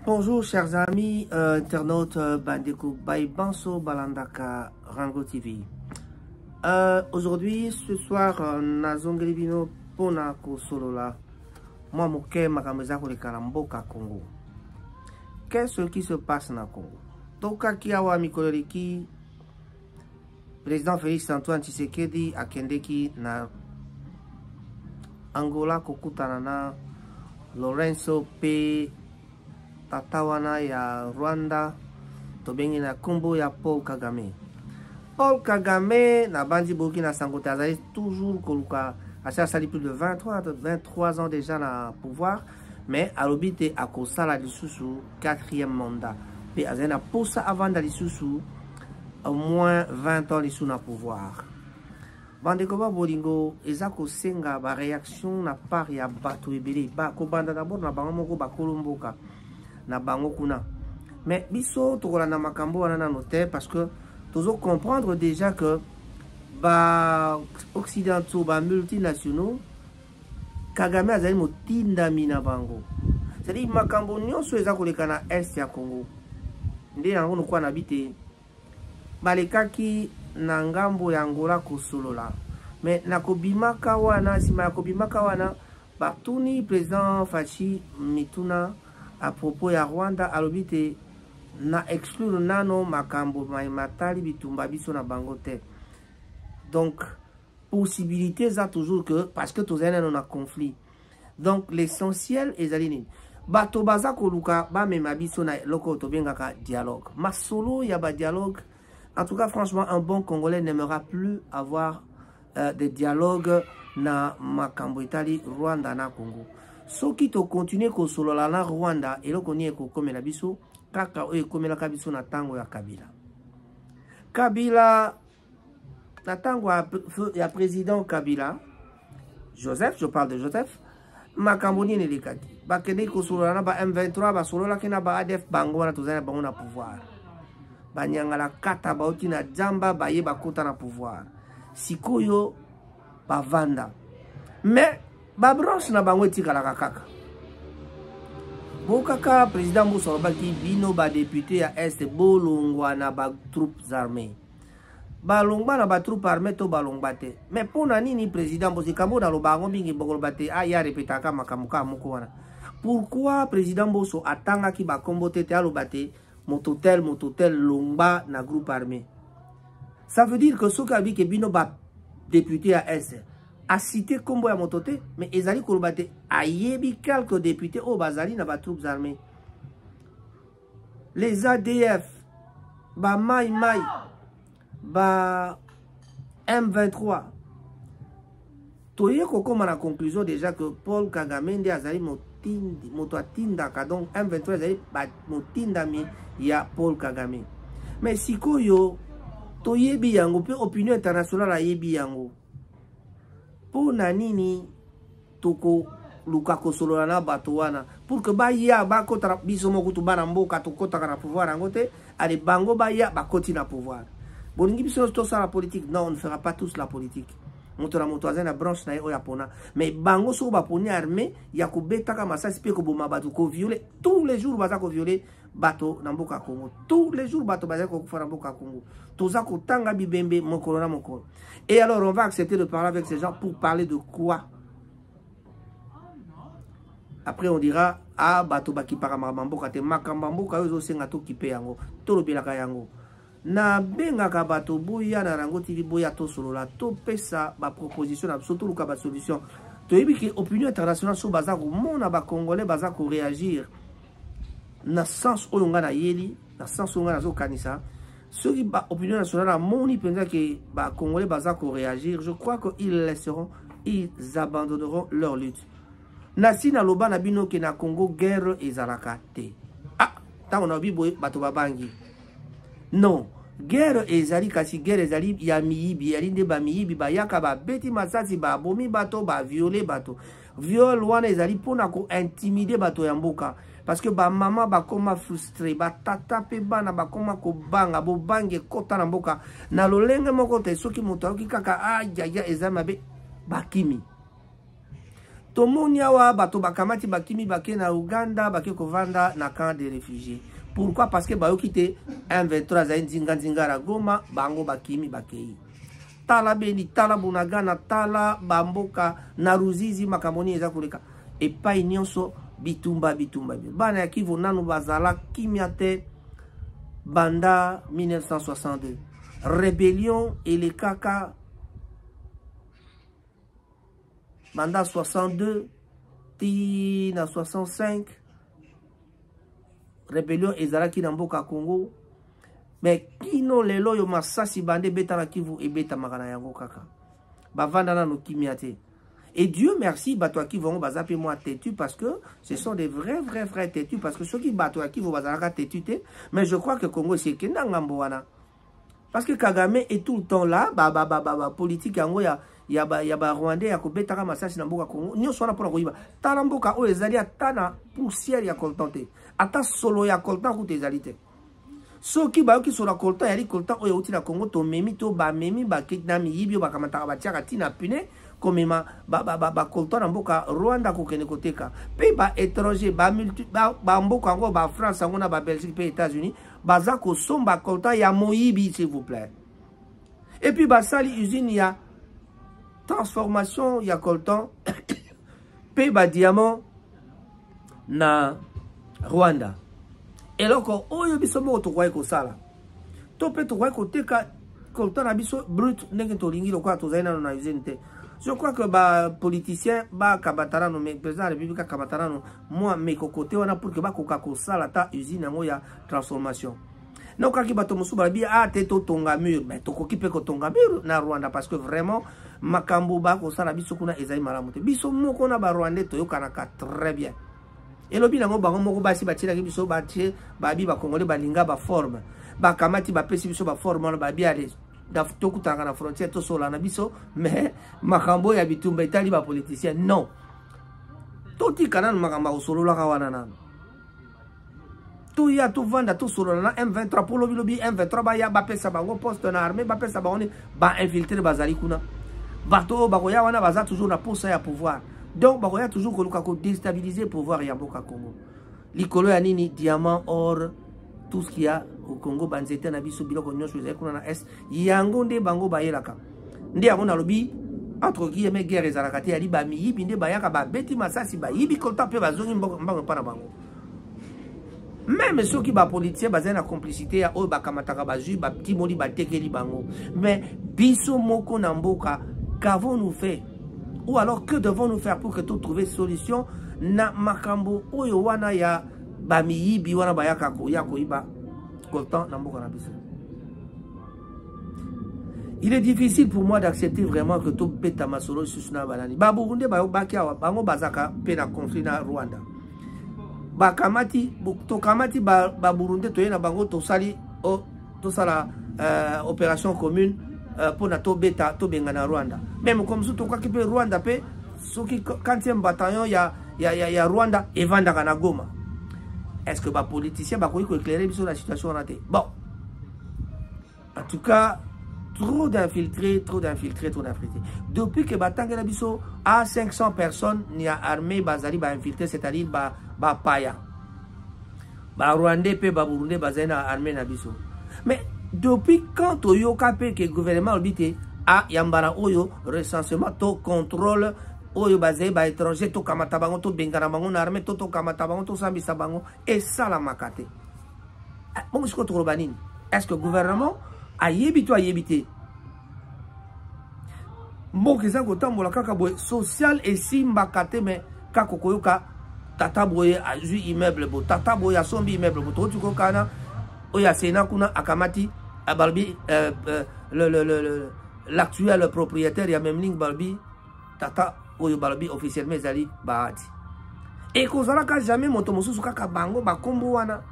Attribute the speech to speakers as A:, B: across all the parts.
A: Bonjour chers amis euh, internautes euh, bandeko Baibanso Balandaka Rango TV. Euh, aujourd'hui, ce soir, euh, nazongeli bino pona kosolola mwa moke makambo eza koleka na mboka Congo. Qu'est-ce qui se passe na Congo? Tokaki awa mikolo eleki Président Félix Antoine Tshisekedi akendeki na Angola kokutana na Lorenzo mpe tata wana ya Rwanda tobengi na nkombo ya Paul Kagame. Paul Kagame nabandi boyoki na sango te azali toujours koluka asi asali plus de 23, 23 ans déjà na pouvoir mais alobi te akosala lisusu quatrième mandat mpe azali na posa avanda lisusu au moins 20 ans lisusu na pouvoir bandeko ba bolingo eza kosenga baréaction na part ya bato ebele kobanda d'abord na bango moko bakolo mboka na bango kuna mais biso tokolanda makambo wana nano te parce que tozo comprendre déjà que ba occidentaux ba multinationaux Kagame azali motindami na bango. C'est-à-dire makambo nyonso eza koleka na est ya Congo. Nde yango nokwa na bite balekaki na ngambo ya Angola kosolola. Mais na kobimaka wana, nsima ya kobimaka wana, batuni président Fatshi mituna à propos ya Rwanda alobi te na exclure nano makambo matali bitumba biso na bango te. Donc possibilité eza toujours que parce que tozali nano na conflit donc l'essentiel ezali nini bato baza koluka bamema biso na eloko oyo tobengaka dialogue masolo ya badialogue en tout cas franchement un bon congolais n'aimera plus avoir euh, des dialogues na makambo etali rwanda na congo soki tokontinue kosolola na rwanda eloko nini ekokomela biso kaka oyo ekomelaka biso na ntango ya kabila kabila na ntango ya président kabila joseph je parle de joseph makambo nini elekaki bakendeki kosolola na ba m23 basololaki na ba adf bango wana tozali na bango na pouvoir banyangala kata bauti na jamba baye bakota na pouvoir sikoyo bavanda mais babranche na bango etikalaka kaka bokaka président mboso alobaki bino badepute ya est bolongwa na batroupes armées balongba na batroupe armée to balongba te mais mpo na nini président mboso likambo naloba yango mingi bokoloba te ah, ye arepetaka makambo kaka moko wana pourquoi président mboso atangaki bakombo te te aloba te moto tel moto tel longba na groupe armé ça veut dire que soki abi ke bino badepute ya est acite nkombo ya moto te mais ezali koloba te ayebi quelques députés oyo bazali na batroupes armées les adf ba mai mai ba m23 toye kokóma na conclusion déjà que paul kagame nde azali motindi moto atindaka donc m23 ezali motindami ya paul kagame mais sikoyo toyebi yango mpe opinion internationale ayebi yango mpo na nini tokoluka kosolola na bato wana pour que baya bakota biso moko kutu bana mboka tokotaka na pouvoir yango te ale bango baya bakoti na pouvoir bolingi biso nyonso tosala politique non on ne fera pas tous la politique moto na moto azali na branche na ye oyo apona mais bango soko baponi armée ya kobetaka masasi mpe koboma bato koviole tous les jours baza koviole bato na mboka ya congo tous les jours bato bazali kokufa na mboka ya congo toza kotanga bibembe mokolo na mokolo et alors on va accepter de parler avec ces gens pour parler de quoi après on dira ah bato bakipaka makambo ya mboka te makambo ya mboka oyo ezosenga tokipe yango tolobelaka yango nabengaka bato boya na rango tv boya tosolola topesa baproposition na biso toluka basolution toyebi ke opinion internationale so baza komona bacongolais baza koréagir na sens oyo ngai nayeli na sens oyo ngai nazokanisa soki ba opinion nationale amoni mpenza ke bacongolais baza koréagir je crois que ils laisseront ils abandonneront leur lutte nasi naloba na bino ke na congo guerre ezalaka te ah ntango nalobi boye bato babangi non guerre ezali kasi guerre ezali ya miyibi ezali nde bamiyibi bayaka babeti masasi babomi bato baviole bato viol wana ezali mpona kointimide bato ya mboka parce que bamama bakoma frustre batata mpe bana bakoma kobanga bobangi ekota na mboka na lolenge moko te soki moto ayoki kaka ayaya ah, eza mabe bakimi. Tomoni awa bato bakamati bakimi bake na Uganda, bake kovanda na camp de réfugiés. Pourquoi? Parce que bayoki te M23 azali nzinga nzinga na Goma, bango bakimi bakei. Tala Beni, tala Bunagana, tala bamboka na Ruzizi, makambo nini eza koleka epai nyonso, bitumba bitumba. Bana ya Kivu nanu bazala kimia te banda 1962. Rébellion elekaka banda 62 ti na 65, rébellion ezalaki na mboka Congo. Mais kino lelo oyo masasi bande ebeta na Kivu, ebetamaka na yango kaka, bavanda nano kimia te. Et Dieu merci, bato ya Kivu yango baza mpe mwa têtu, parce que ce sont des vrais vrais vrais têtus, parce que soki bato ya Kivu bazalaka têtu te, mais je crois que Congo esi ekenda ngambo wana, parce que Kagame est tout le temps là. Ba politique yango ya ba Rwandais ya kobetaka masasi na mboka Congo nyonso wana mpona koyiba. Tala mboka oyo ezali ata na poussière ya coltan te, ata solo ya coltan kuta ezali te. Soki bayoki solo ya coltan, yali coltan oyo euti na Congo, tomemi to bamemi baketi na miyibi oyo bakamataka, batiaka ntina pune komema bacoltan na mboka Rwanda kokende koteka. Mpe baétranger, bamboka yango, baFrance yango na baBelgique mpe États-Unis baza kosomba coltan ya moyibi, s'il vous plaît. Et puis basali usine ya transformation ya coltan mpe badiamant na Rwanda. Eloko oyo biso moko tokoki kosala, to mpe tokoki koteka coltan na biso brut ndenge tolingi, lokola tozali nano na usine te. Je crois que bapoliticien bakamata nano, mais président ya République akamata nano mwa meko kote wana pour que bakoka kosala ta usine yango ya transformation. Nokaki bato mosusu balobi a te totonga mur, mais tokoki mpe kotonga mur na Rwanda, parce que vraiment makambo bakosala biso kuna ezali malamu te. Biso moko na Barwandais toyokanaka très bien. Elobi nango bango moko basi batielaki biso, batie babi Bakongole balinga baforme, bakamati bapesi biso baforme wana, babi ale tokutanaka na frontière, tosola na biso. Mais makambo ya bitumba etali bapoliticien, non, totika nanu makambo ya kosololaka wana nanu, toya tovanda tosolola na M23 mpo lobilobi M23 baya bapesa bango poste na armée, bapesa bango nini. Bainfiltré bazali kuna, bato oyo bakoya wana baza toujours na posa ya pouvoir, donc bakoya toujours koluka kodéstabiliser pouvoir ya mboka Congo. Likolo ya nini? Diamant, or, tout ce qu'il y a au Congo, banzete na biso, biloko nyonso ezali kuna na est, yango nde bango bayelaka. Nde yango nalobi, entre guillemets, guerre ezalaka te, yali bamiyibi nde bayaka, babeti masasi, bayibi coltan mpe bazongi mbango mpa na bango. Même soki bapoliticien bazali na complicité ya oyo bakamataka, bazwi, batimoli, batekeli bango, mais biso moko na mboka, qu'avons-nous fait ou alors que devons-nous faire pour que trouver solution na makambo oyo wana ya bamiyibi wana bayaka koya koyiba coltan na mboka na biso? Il est difficile pour moi d'accepter vraiment que tobeta masolo lisusu na banani Baburundais bayobaki awa. Bango bazaka mpe na conflit na Rwanda. Bakamati, tokamati Baburundais, toye na bango, tosali tosala opération commune mpona tobeta, tobenga na Rwanda. Mais moko mosusu tokaki mpe Rwanda mpe soki 4e bataillon ya Rwanda evandaka na Goma. Est ce que bapoliticien bakoki koéclairer biso na situation wana te? Bon, en tout cas, trop d'infiltrés, trop d'infiltrés, trop d'infiltrés. Depuis que batangela biso a 500 personnes ya armée bazali bainfiltré, c'est-à-dire bapaya, Barwandais mpe Baburundais bazali na armée na biso. Mais depuis quand toyoka mpe ke gouvernement alobi te a yambala oyo recensement to contrôle oyo bazali baétranger, tokamata bango, tobengana bango na armée, to tokamata bango, tosambisa bango? Esalamaka te. Bongo sikoyo tokoloba nini? Est ce que gouvernement ayebi to ayebi te? Mboka eza kotambola kaka boye, social esimbaka te, mais kaka koyoka tata boye azwi immeuble bo, tata boye asombi immeuble bo. Tokoti koyoka wana oyo asena kuna akamati, balobi l'actuel propriétaire ya Memling, balobi tata oyo, balobi officiellement ezali Bahati. Ekozalaka jamais moto mosusu, kaka bango bakombo wana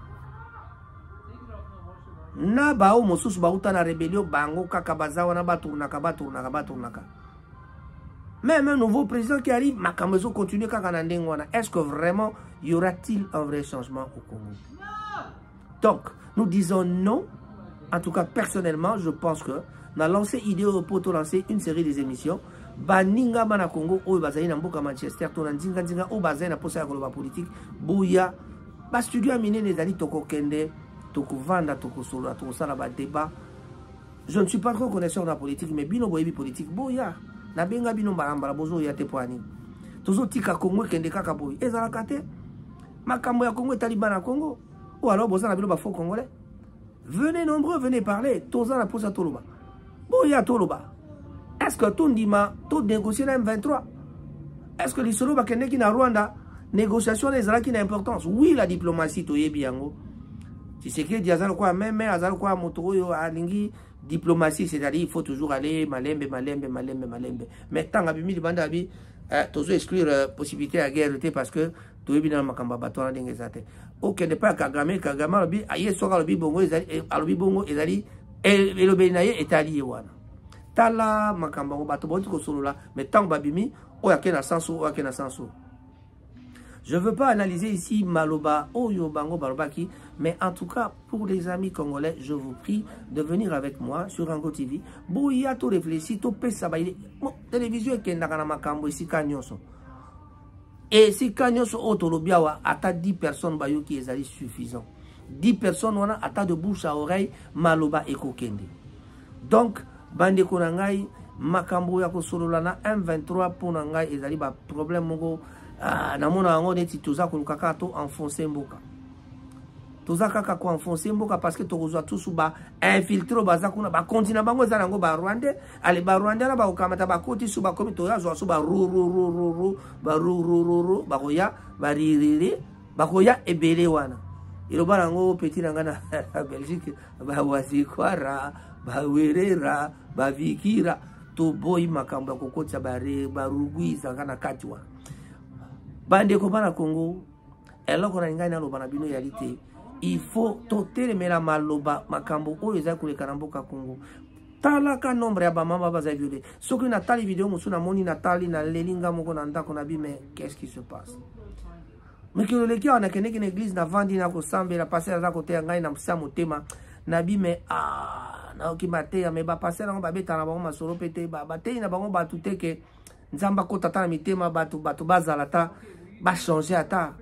A: na bao mosusu bauta na rébellion, bango kaka baza wana, batournaka, batournaka, batournaka. Même un nouveau président qui arrive, makambo ezocontinue kaka na ndenge wana. Est ce que vraiment y aura-t-il un vrai changement au Congo? Donc nous disons non. En tout cas, personnellement, je pense que na lancé idée pour lancer une série des émissions. Baninga bana Congo oyo bazali na mboka Manchester to na nzinga nzinga oyo bazali na posa ya koloba politique, boya ba studio ya minene ezali, tokokende, tokovanda, tokosolola, tokosala ba débat. Je ne suis pas trop connaisseur na politique, mais bino boyebi politique, boya. Nabenga bino mbala mbala, bozoya te po nini? Tozotika Congo ekende kaka boye, ezalaka te. Makambo ya Congo etali bana Congo. Ou alors boza na bino ba faux congolais. Venez nombreux, venez parler. Toza na posa toloba. Boya toloba. Est-ce que tondima to négocier na M23? Est-ce que lisolo bakendeki na Rwanda, négociation ezalaki na importance? Oui, la diplomatie toyebi yango. Tshisekedi aza lokola meme, aza lokola moto oyo alingi diplomatie, c'est-à-dire il faut toujours aller malembe malembe malembe malembe. Mais tant abimi libanda abi tozo exclure possibilité ya guerre te, parce que toyebi na makambo ya bato wana ndenge eza te. Okende pa ya Kagame, Kagame alobi aye, soki alobi bongo ezali, alobi bongo ezali elobeli na ye, etali ye wana. Tala makambo yango, bato bauti kosolola, mais ntango babimi, oyo ake na sens, oyo ake na sens. Je veux pas analyser ici maloba oyo bango balobaki, mais en tout cas, pour les amis congolais, je vous prie de venir avec moi sur Rango TV. Boya to réfléchir, to pesa ba bon, télévision ekendaka na makambo esika nyonso. Esika nyonso oyo tolobi awa, ata 10 personnes bayoki, ezali suffisant. 10 personnes wana, ata de bouche à oreille, maloba ekokende. Donc, bandeko na ngai, makambo ya kosolola na M23 mpo na ngai ezali ba problème moko. Ah, namona yango neti toza koluka kaka to enfoncer mboka, toza kaka koenfoncer mboka, parce que tokozwa tusu ba infiltré baza kuna, bakonti na bango eza nango barwandais. Ale barwandais wana bakokamata, bakoti su, bakomi, toyazwa su barururururu, barurururu, bakoya baririri, bakoya ebele wana. Eloba nango petit na ngai na Belgique, bawazikwara, bawerera, bavikira. Toboyi makambo ya kokotisa barugwizaka na kati wana. Bandeko bana Congo, eloko na ngai naloba na bino yali te, il faut totelemela maloba makambo oyo ezali koleka na mboka Congo. Talaka nombre ya bamama bazali violé. Soki natali video mosusu, namoni, natali, naleli nga moko na ndako na bi, mais qu'est-ce qui se passe? Mikolo eleki awa, nakendeki na église, navandi na kosambela, pasteur aza koteya, ngai na sa motema na bi, mais ah, nayoki mateya, mais bapasteur yango babetaka na bango masolo mpe te, bateyi na bango bato te ke Nzambe akota ata na mitema bato, bato bazala ata bachange. Ata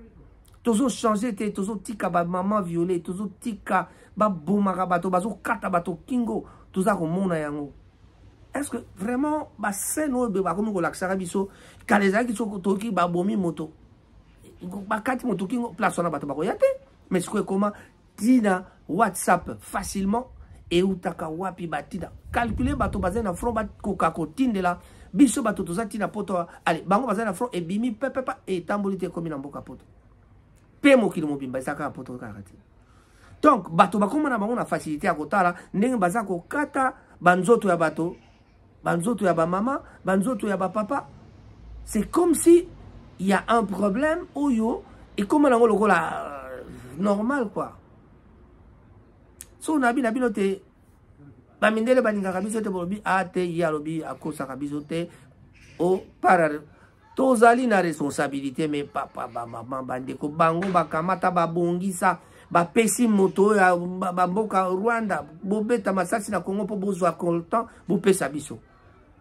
A: tozochange te, tozotika bamama violé, tozotika babomaka bato, bazokata bato kingo, toza komona yango. Est ce que vraiment bascène oyo bakomi kolakisaka biso, kala ezalaki soki toyoki babomi moto, bakati moto kingo, place wana bato bakoya te, mais sikoyo ekoma ntina WhatsApp facilement. Eutaka wapi? Batinda calcule, bato bazali na front bakoka kotindela biso, bato toza ntina poto. Ale bango bazali na front, ebimi pepepa, etamboli te, ekomi na mboka poto mpe mokili mobimba, eza kaka poto kaka te. Donc bato bakóma na bango na facilité ya kotala ndenge baza kokata banzoto ya bato, banzoto ya bamama, banzoto ya bapapa. C'est comme si il y a un problème oyo ekóma nango lokola normal quoi. So nabi na bino te, bamindele balingaka biso te, bolobi a te, ye alobi akosaka biso te. O para tozali na responsabilité, mais papa, bamama, bandeko, bango bakamata, babongisa, bapesi moto oyo bamboka Rwanda, bobeta masasi na Congo mpo bozwa coltan, bopesa biso.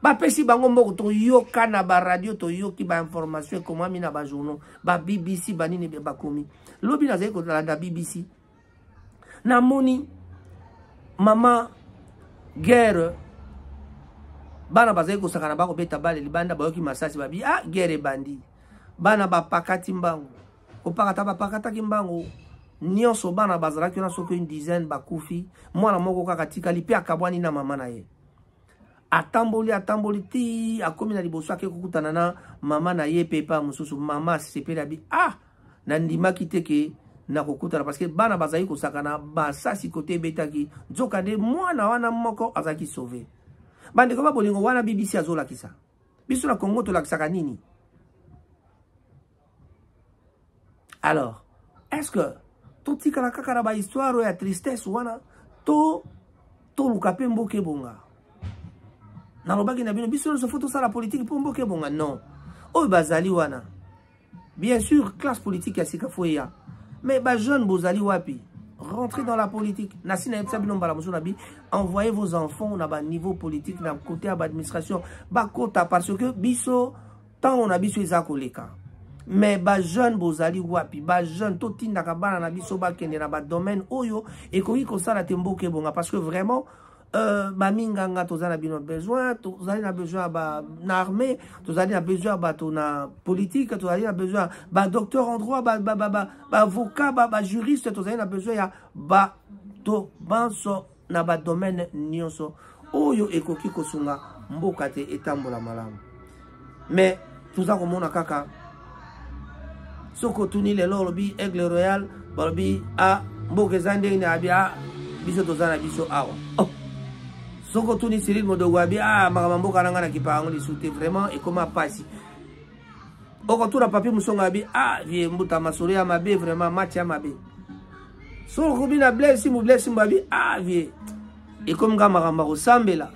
A: Bapesi bango mboko, toyoka na baradio, toyoki bainformation ekomami na bajournaux, ba BBC, banini bakomi. Lobi nazali kolanda BBC, namoni mama guerre, bana bazali kosakana, bakobeta bale libanda, bayoki masasi, babi ah, guerre ebandi. Bana bapakati mbangu, kopakata, bapakataki mbangu nyonso. Bana bazalaki wana soki une dizaine, bakufi. Mwana moko kaka tikali mpe akabwani na mama na ye. Atamboli, atamboli ti akomi na liboso, ake kokutana na mama na ye mpe epai mosusu. Mama asepeli, abi ah, nandimaki te ke nakokutana, parce que bana bazali kosakana, basasi kote ebetaki, nzoka nde mwana wana moko azalaki sauvé. Bandeko ba bolingo, wana BBC azolakisa biso. Na Congo tolakisaka nini? Alors, est ce que totikala kaka na bahistoire oyo ya tristesse wana, to toluka mpe mboka ebonga? Nalobaki na bino, biso nyonso faut tosala politike mpo mboka ebonga. Non, oyo bazali wana, bien sûr classe politique ya sika faut eya, mais bajeune bozali wapi? Rentrez dans la politique. Nasi nayebisa bino mbala mosusu na bi envoyez vos enfants na ba niveau politique, na côté ya ba administration, bakota, parce que biso ntango na biso eza koleka. Mais bajeune, bozali wapi? Bajeune, totindaka bana na biso bakende na badomaine oyo ekoki kosala te mboka ebonga, parce que vraiment baminganga toza na bino besoin, tozali na besoin ya ba na armée, tozali na besoin ya bato na politique, tozali na besoin badocteur en droit, baavocat, bajuriste, tozali na besoin ya bato banso na badomaine nyonso oyo ekoki kosunga mboka te etambola malamu. Mais toza komona kaka, soki otuni lelo, olobi Aigle Royal, balobi: "A, mboka eza ndenge na abi a biso toza na biso awa." Oh. Soki otuni Cyril Modogo, abi: "A, makambo mboka na ngai na kipa yango lisusu te, vraiment ekoma pasi." Okotuna Papi Mosongo, abi: "A, vie mbuta, masolo ya mabe, vraiment match ya mabe." Soki okomi na Blaise Simbu, Blaise Simbu abi: "A, vie ekomi nga makambo ya kosambela."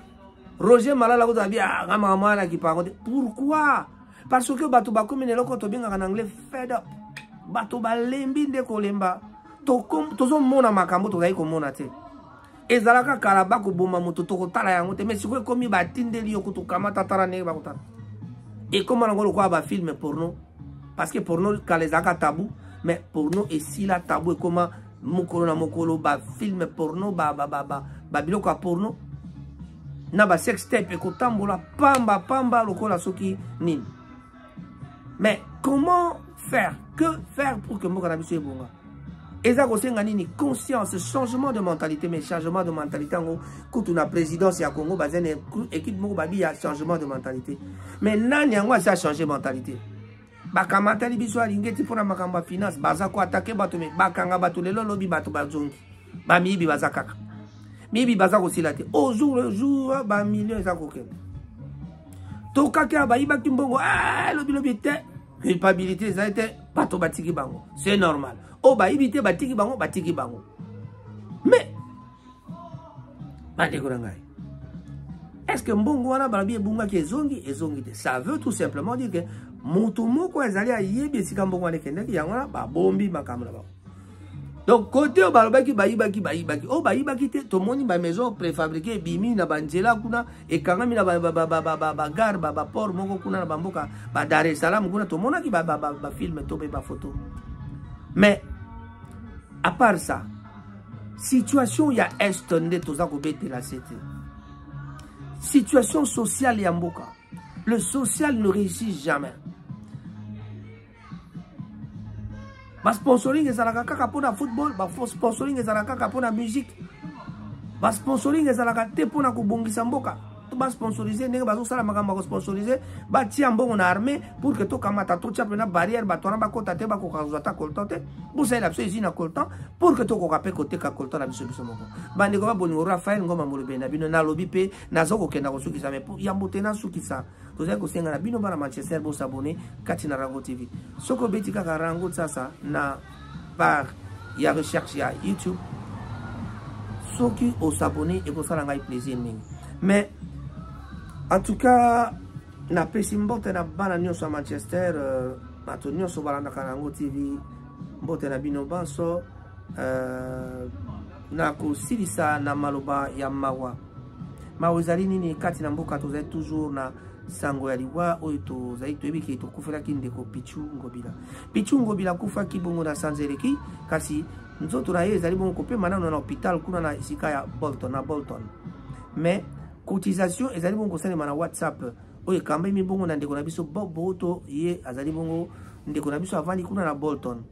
A: Roger Malala kuta abi: "Ah, nga makambo wana kipa yango te." Pourquoi? Parce que bato bakomi na eloko tobengaka na anglais fed up. Bato balembi nde kolemba. Tozomona makambo tozali komona te. Ezalaka kala, bakoboma moto, tokotala yango te, mais sikoyo ekomi batindeli yo kutu, kamata, tala ndenge bakotala. Ekóma nango lokola bafilm porno, parce que porno kala ezalaka tabou, mais porno esila tabou. Ekóma mokolo na mokolo bafilm porno, babiloko ya porno na basex tape ekotambola pamba pamba lokola soki nini. Mais comment faire? Que faire pour que mboka na biso ebonga? Eza kosenga nini? Conscience, changement de mentalité. Mais changement de mentalité yango kutu, na présidence ya Congo baza na équipe moko babi ya changement de mentalité, mais nani yango asi achange mentalité? Bakamatali biso alingi eti mpona makambo ya finance, baza koattaquer bato, mais bakanga bato lelo, lobi bato bazongi. Bamiyibi baza kaka miyibi, baza kosila te. Au jour le jour bamillion eza kokende. Tokaki awa, bayibaki mbongo, lobilobi te, culpabilité ezali te, bato batiki bango, c'est normal. Oyo bayibi te, batiki bango, batiki bango. Mais bandeko na ngai, est ce que mbongo wana balobi ebungaki ezongi? Ezongi te. Ça veut tout simplement dire que moto moko azali ayebi esika mbongo wana ekendaki. Yango wana babombi makambo na bango. Donc côté oyo balobaki bayibaki, bayibaki. Oyo bayibaki te, tomoni bamaison préfabriqué ebimi na banzela kuna, ekangami na bagare, baport moko kuna na bamboka badar es Salaam kuna, tomonaki bafilm to mpe bafoto. Mais à part ça, situation ya Est nde toza kobetela se te. Situation sociale ya mboka, le social ne réussit jamais. Basponsoring ezalaka kaka mpona football, basponsoring ezalaka kaka mpona musique, basponsoring ezalaka te mpona kobongisa mboka. To basponsorize ndenge bazosala makambo ya kosponsorize, batia mbongo na armée pour que tokamata, totia mpena barrière, bato wana bakota te, bakoka kozwa ata coltan te. Bosalela biso usine ya coltan pour que tokoka mpe koteka coltan na biso, biso moko. Bandeko ba bolingo, Rafael Ngoma molobi na bino. Nalobi mpe naza kokenda kosukisa, mais yambo te nasukisa, tozali kosenga na bino bana Manchester bosabone kati na Rango TV. Soki obeti kaka Rango sasa na barre ya recherche ya YouTube, soki osabone, ekosala ngai plaisir mingi. Mais en tout cas, napesi mbote na bana nyonso ya Manchester, bato nyonso balandaka na Yango TV, mbote na bino banso. Na kosilisa na maloba ya mawa. Mawa ezali nini? Kati na mboka tozali toujours na sango ya liwa oyo tozali toyebi ke tokufelaki ndeko Pichu Ngobila. Pichu Ngobila akufaki bongo na sanza eleki, kasi nzoto na ye ezali bongo kopema nano na hôpital kuna na esika ya Bolton, na Bolton. Mais cotisation ezali bongo kosalema na WhatsApp oyo ekambami bongo na ndeko na biso Bob Boto. Ye azali bongo ndeko na biso avandi kuna na Bolton.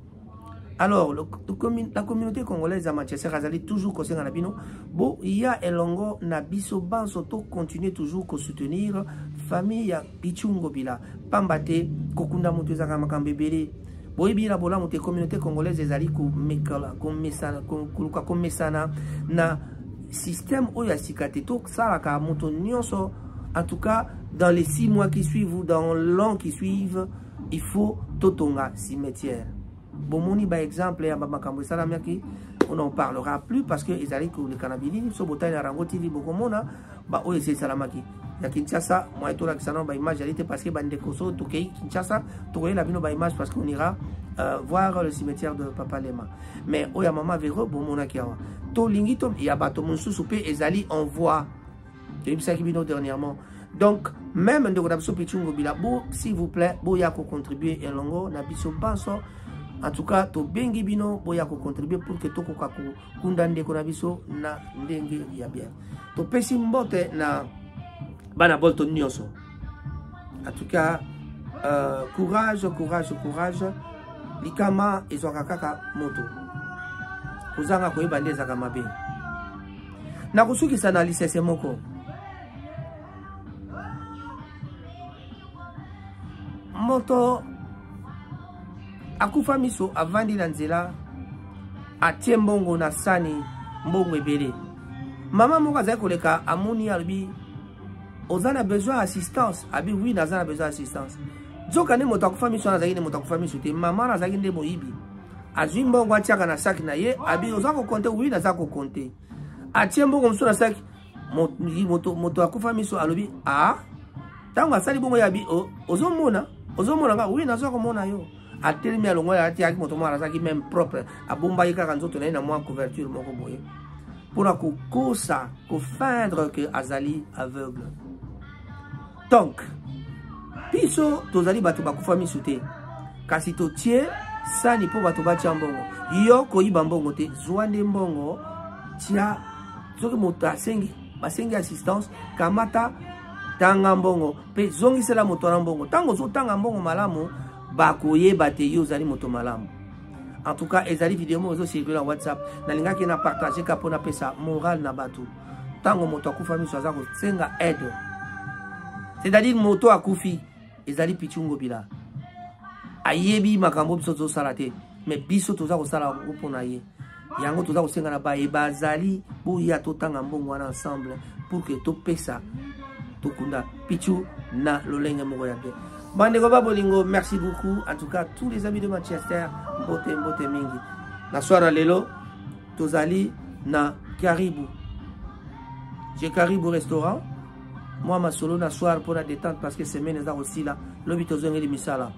A: Alors la communauté congolaise ya Manchester azali toujours kosenga na bino boya elongo na biso banso, tocontinue toujours kosoutenir famille ya Pichu Ngobila, pamba te kokunda moto ezalaka makambo ebele. Boyebi na bolamu te, communauté congolaise ezali komekala, komesana, koluka komesana na système oyo ya sika te. Tosalaka moto nyonso, en tout cas dans les 6 mois qui suivent ou dans l'an qui suivent, il faut totonga cimetière. Bomoni baexemple ya bamakambo esalamaki, on n'en parlera plus parce que ezali koleka na bilili. So botali na Rango TV, bokomona baoyo esi esalamaki. Ya Kinshasa, moyen tolakisa nano baimage yali te, parce que bandeko, so tokei Kinshasa, tokoyela bino baimage, parce qu'on ira voir le cimetière de Papa Lema. Mais oyo ya mama Vero bomonaki awa, tolingi to ya bato mosusu mpe ezali en voie, toyebisaki bino dernièrement. Donc même ndeko na biso Pichu Ngobila, bo s'il vous plaît, boya kocontribue elongo na biso banso. En tout cas, tobengi bino, boya kocontribue pour que tokoka kokunda ndeko na biso na ndenge ya bien. Topesi mbote na bana Bolton nyonso. En tout cas, courage, courage, courage. Likama ezwaka kaka moto, kozanga koyeba nde ezalaka mabe. Nakosukisa na lisese moko. Moto akufa miso avandi na nzela, atie mbongo na sani, mbongo ebele. Mama moko azali koleka, amoni, alobi: "Oza na besoin ya assistance?" Abi: "Oui, naza na besoin ya assistance." Nzoka nde moto akufa miso wana azalaki nde moto akufa miso te, mama wana azalaki nde moyibi. Azwi mbongo, atiaka na saki na ye. Abi: "Oza kocompter?" "Oui, naza kocompter." Atie mbongo mosusu na saki. Moto akufa miso alobi: "A ntango asali bongo." Yabi: "Ozomona, ozomona nga?" "Oui, naza komona yo." Atelemi, alongo, atiaki moto moko azalaki même propre, abombaki kaka nzoto na ye na mwa couverture moko boye mpona kokosa, kofeindre ke azali aveugle. Donc biso tozali bato bakufa miso te, kasi totie sani mpo bato batia mbongo. Yo koyiba mbongo te, zwa nde mbongo, tia. Soki moto asengi, basengi assistance, kamata, tanga mbongo mpe zongisela moto wana mbongo. Ntango ozotanga mbongo malamu, bakoyeba te yo ozali moto malamu. En tout cas, ezali video moko ezocircule na WhatsApp, nalingaki na partage ka mpo napesa morale na bato. Ntango moto akufa miso aza kosenga aide, c'est-à-dire moto akufi ezali Pichu Ngobila, ayebi makambo biso tozosala te, mais biso toza kosala yango mpo na ye. Yango toza kosenga na baye bazali, boya totanga mbongo wana ensemble pour que topesa, tokunda Pichu na lolenge moko ya bien. Bandeko ba bolingo, merci beaucoup. En tout cas, tous les amis de Manchester, mbote, mbote mingi. Na soir lelo tozali na Karibu, chez Karibu Restaurant, mwa masolo na soir mpona détente, parce que semaine eza kosila, lobi tozongeli misala.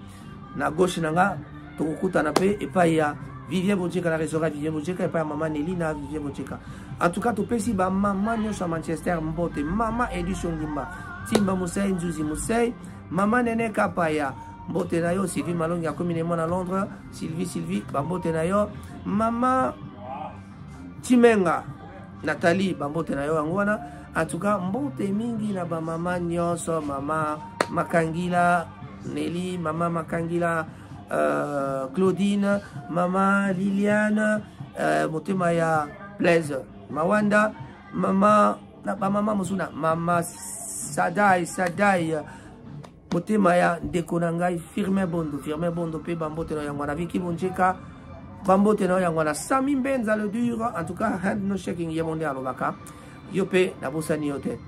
A: Na gauche na nga, tokokutana mpe epai ya Vivien Bojeka, na restaurant Vivien Bojeka, epai ya mama Neli na Vivien Bojeka. En tout cas, topesi bamama nyonso ya Manchester mbote: mama Edition Ngimba, Timba Musei, Nzuzi Musei, mama Nene Kapaya, mbote na yo. Sylvie Malongi akomi na na Londres. Sylvie, Sylvie, bambote na yo. Mama Chimenga Nathalie, bambote na yo. Yango wana, en tout cas, mbote mingi na bamama nyonso: mama Makangila Nelly, mama Makangila Claudine, mama Liliane, motema ya Blaise Mawanda, mama na bamama mosusu, na mama Sadai Sadai, motema ya ndeko na ngai Firmin Bondo, Firmin Bondo mpe bambote na yango wana. Viki Bonjeka, bambote na yango wana. Sami Mbenza le dur, en tout cas, hand no shaking, ye mo nde alobaka. Yo mpe nabosani yo te.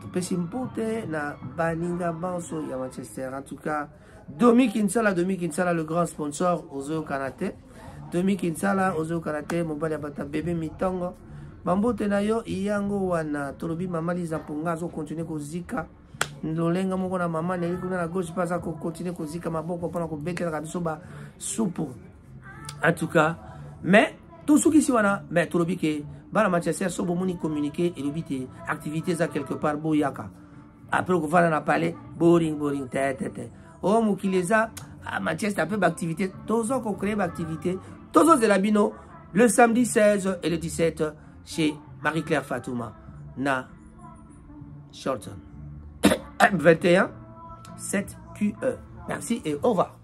A: Topesi mbote na baninga banso ya Manchester. En tout cas, Domi Kinsala, Domi Kinsala, le grand sponsor, ozoyokana te. Domi Kinsala, ozoyokana te. Mobali ya bata bebe mitongo, bambote na yo yango wana. Tolobi mama Liza Mponga azocontinuer kozika lolenga moko na mama Neli kuna na gauche, mpe aza kocontinuer kozika maboko mpona kobetelaka biso basupu. En tout cas, mais tosukisi wana. Mais tolobi ke bana Manchester, so bomoni communiqué elobi te activité eza quelque part, boyaka. Après kovanda na palais, boring boring te te te. O mokili eza Manchester mpe baactivité, toza kocréer baactivité. Tozozela bino le samedi 16 et le 17 chez Marie-Claire Fatouma na Chorlton, 21 7 QE. Merci et au revoir.